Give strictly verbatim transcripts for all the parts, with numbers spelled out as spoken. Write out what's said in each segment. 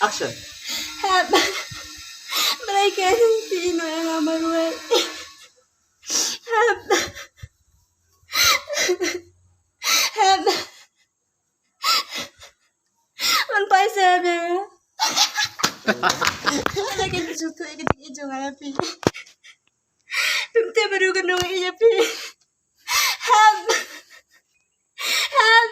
Action. Hep. Balei keiñ phi ïehnoh ïa nga marwei? Hep. Hep. Wan poi seh ïa nga. Balei keiñ phi sngewthuh ïa ka jingïeit jong nga ïa phi? Phim tip haduh katno nga ïeit ïa phi. Hep. Hep.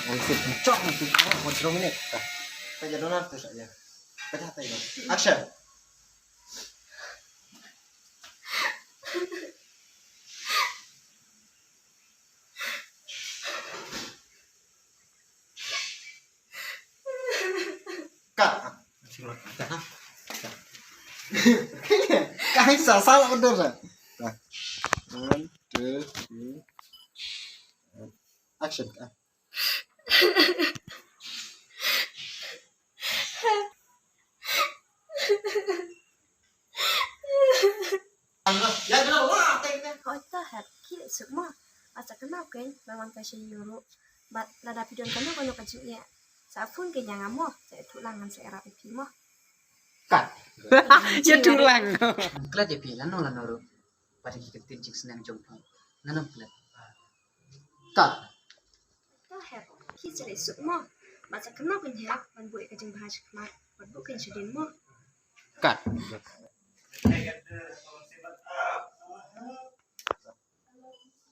Ong sip chok ni tu ko drong ni. Ka ja donar tu saja. Ka ja tai. Action. Cut. Ka hai sa sa la order sa. One, two, three. Action. Hooid to Hep, khie leit suk mo. Bad sa kynmaw keiñ ban wan kai sha ïing ruh. Bad lada phi don kano kano ka jingeh, sa phone keiñ ïa nga mo. Sa ïathuh lang ngan sa ïarap ïa phi mo. Cut. Ïathuh lang. Klet ïa phi lano lano ruh. Bad ki ktien jingsneng jong phi. Ngan ym klet. Cut. To Hep, khie sa leit suk mo. Bad sa kynmaw keiñ Hep ban buh ïa ka jingbha sha khmat. Bad buh keiñ shadien mo. Cut.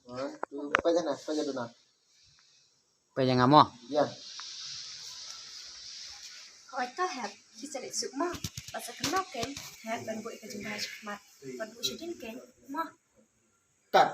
One, two, peit ïa nga, peit ïa nga. Peit ïa nga mo. Ïa. Hooid to Hep, khie sa leit suk mo. Bad sa kynmaw keiñ Hep ban buh ïa ka jingbha sha khmat. Bad buh shadien keiñ mo. Cut.